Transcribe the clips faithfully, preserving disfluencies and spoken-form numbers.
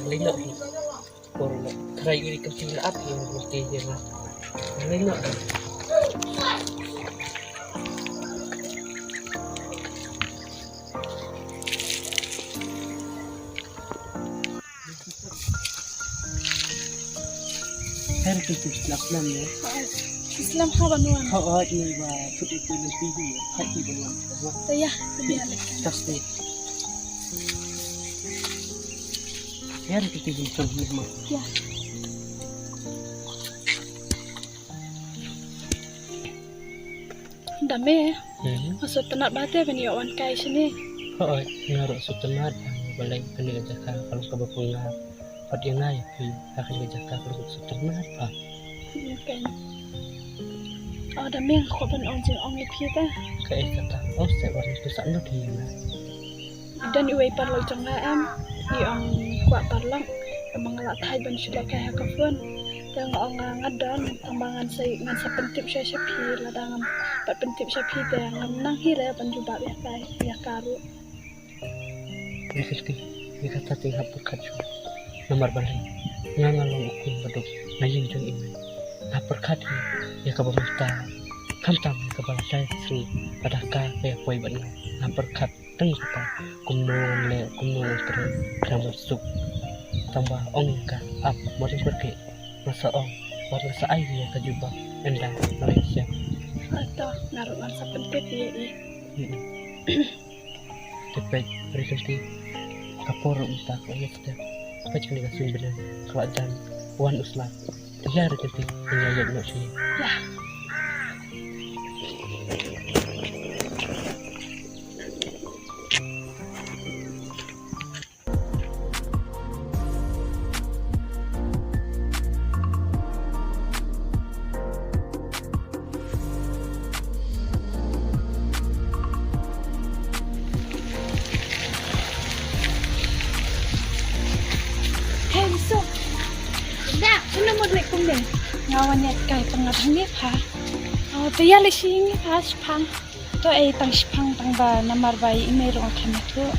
Lei noh hi. Por la. Tharai iri ka ti la ap hi, iri ka ti la. Lei noh hi. Her tu tu slap nam ne. Islam ha ban wan. Ha, ha, ni ba tu tu tu ti hi. Ha, ti ban wan. Ya, ya. Tas ni. Her tu tu tu slap nam. Ya. Dame, hmm, nga sngewtynnat ba te ban ïoh wan kai shane. Hooid, nga ruh sngewtynnat ba balei kane ka jaka ka long kaba pynlong pat ïa nga ïa phi ha kane ka jaka, ka long sngewtynnat ba. Hm, kan. Oh, dame nga kwah ban ong jingong ïa phi te. Kaei kata, ong seh, wat pynshah nud ïa nga. Don iwei paralok jong nga em, i ong kwah paralok, te ma nga la thait ban shu lehkai ha ka phone. Te nga ong nga, nga don, tang ba ngan sa, ngan sa pyntip sha, sha phi, lada ngam pat pyntip sha phi te ngam nang hi re ban jubab ïa ka, ïa ka ruh. Ri Kynti, ïa kata te nga hap pyrkhat shuh. Namar balei? Nga, nga long u khun baduk na ïing jong i mei. Nga hap pyrkhat hi ïa kaba mynta, khamtam ïa kaba la shai sngi, lada ka ka ïa poi bad nga. Nga hap pyrkhat tang ïa kata, kumno ngan leh, kumno ngan trei, khnang ban suk. Tang ba ong ïa ka, ap, wat ym kyrkieh. Nga sa ong, wat nga sa ai ïa ka jubab, ynda nga leit sha. Hato, nga ruh ngan sa pyntip ïa i. Hmm. Te peit, Ri Kynti, ka por ruh mynta ka la ïaid step. Peit kane ka suiñ bneng ka la jan, wan u sla. Te ïa, Ri Kynti, ngin ïa ïaid noh sha ïing. Ïa. Hei, Riso. Da, shano mo dei kumne? Nga wan ïaid kai pynngad hangne pha. Oh, to ïa leit sha ïing pha, shipang. To ei tang shipang tang ba namar ba i mei ruh nga khlem ïathuh.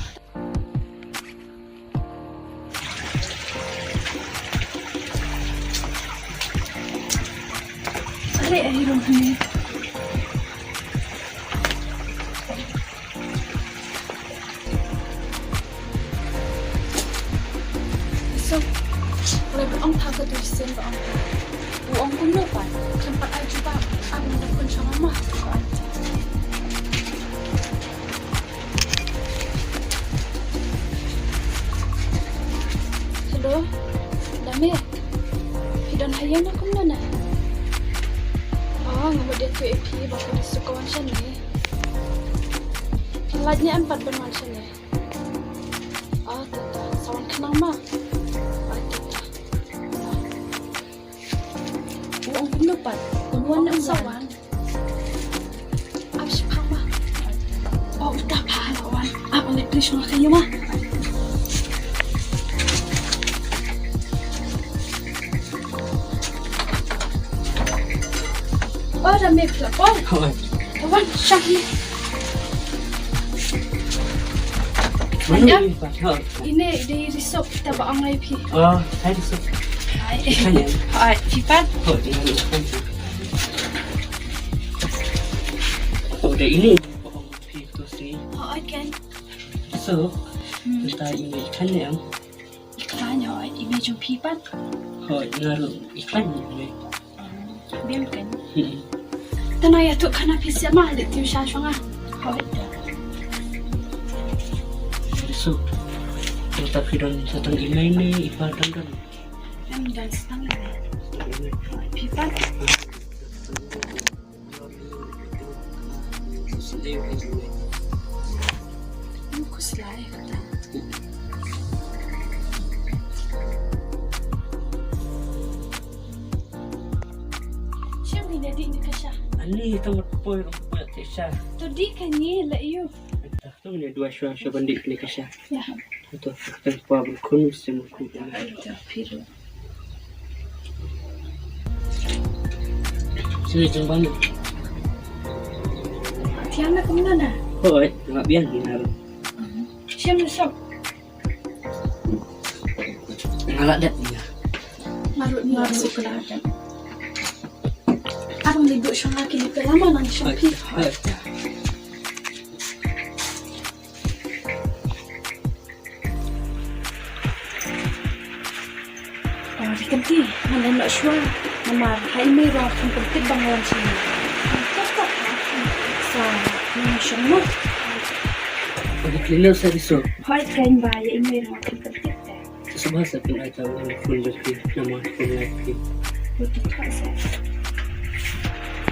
Are, are, rung hangne. So, u la ong tha ka tu sien ba ong tha. U ong kumno pat, khlem pat ai jubab, ap ngan da phone sha mama. Hello, Dame. Phi don ha ïing ne kumno ne? Oh, nga mut ïathuh ïa phi ba ka Riso ka wan shane. Phi lait ne em pat ban wan shane? Oh, to to, sa wan khnang ma. Oh, to to. U ong kumno pat? Un wan ne um sa wan? Ap shipang ma. Oh, uta pha la wan. Ap, ong leit plie shuwa ka ïa ma. Oh, Dame phi la poi. Hooid. Wan shang hi. Mano i pat? Ine i dei Riso, kata ba ong ïa phi. Oh, hai Riso. Hai. Hai. Hai, phi pat? Oh, dei Riso. Oh, dei ine ba ong phi tu sini. Oh, I can. So, hmm, kita ine i kan em. I khlaiñ, hooid, i mei jong phi pat? Hooid, nga ruh i khlaiñ i mei. Biang kan? Hmm. Te nang ïathuh khana phi seh ma, leit tiew sha shong ah. Hooid. Riso. Te phi don sa tang i mei ne i pa, don don? Em, don sa tang i mei. Hooid, phi pat? Shem, ngi dih ni ka sha. Ani, tang mat poi, ong poi te sha. To dih ka ngi la ïu. Tang ni dua sha, sha ban dih ni ka sha. Ya. Ito, tang pa bun khun sim khun. Ito, phi ruh. Sini jeng bang. Tiang na kumno na? Hoi, nga biang ni na. Shem sop. Ba dat ïa. Marut ni marut kena. Abang ni duk shong lagi ni pelama nang shong pi. Oh, di kenti, mana nak shua. Nama, hai mei ba kan pentit bang wan sini. Sa, mana shong mo. Bagi cleaner saya besok. Hai kan ba, ya mei ba kan pentit. Sumha sa pun ai tau ngan phone berhenti nama phone live ni. Betul tak sah.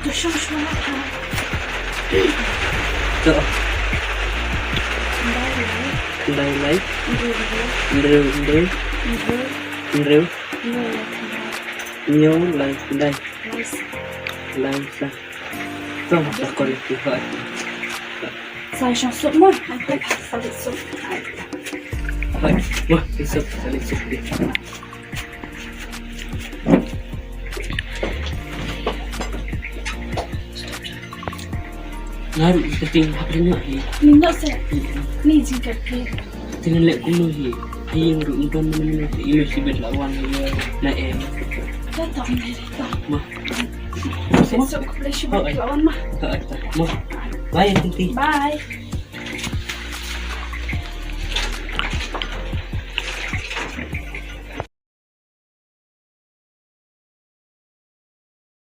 Tu shong shong ha. Tu. Ndai lai. Ndai lai. Ndru ndru. Ndru ndru. Ndru. Ndru. Ndru lai ndai. Ndru lai ndai. Lai sa. Lai sa. Tong sa kol ki hot. Sa shong sup mo. Sa sup. Hot. Mo, sup sa sup. Naru ita ting hapin ni. Ni no se. Ni jingkat ke. Tingan lek kumno hi. Hi yang ru unton mana mana hi. Ilo si bet lawan ya na em. Datang ni datang. Ma. Besok aku boleh cuba lawan mah. Ma. Bye, Titi. Bye.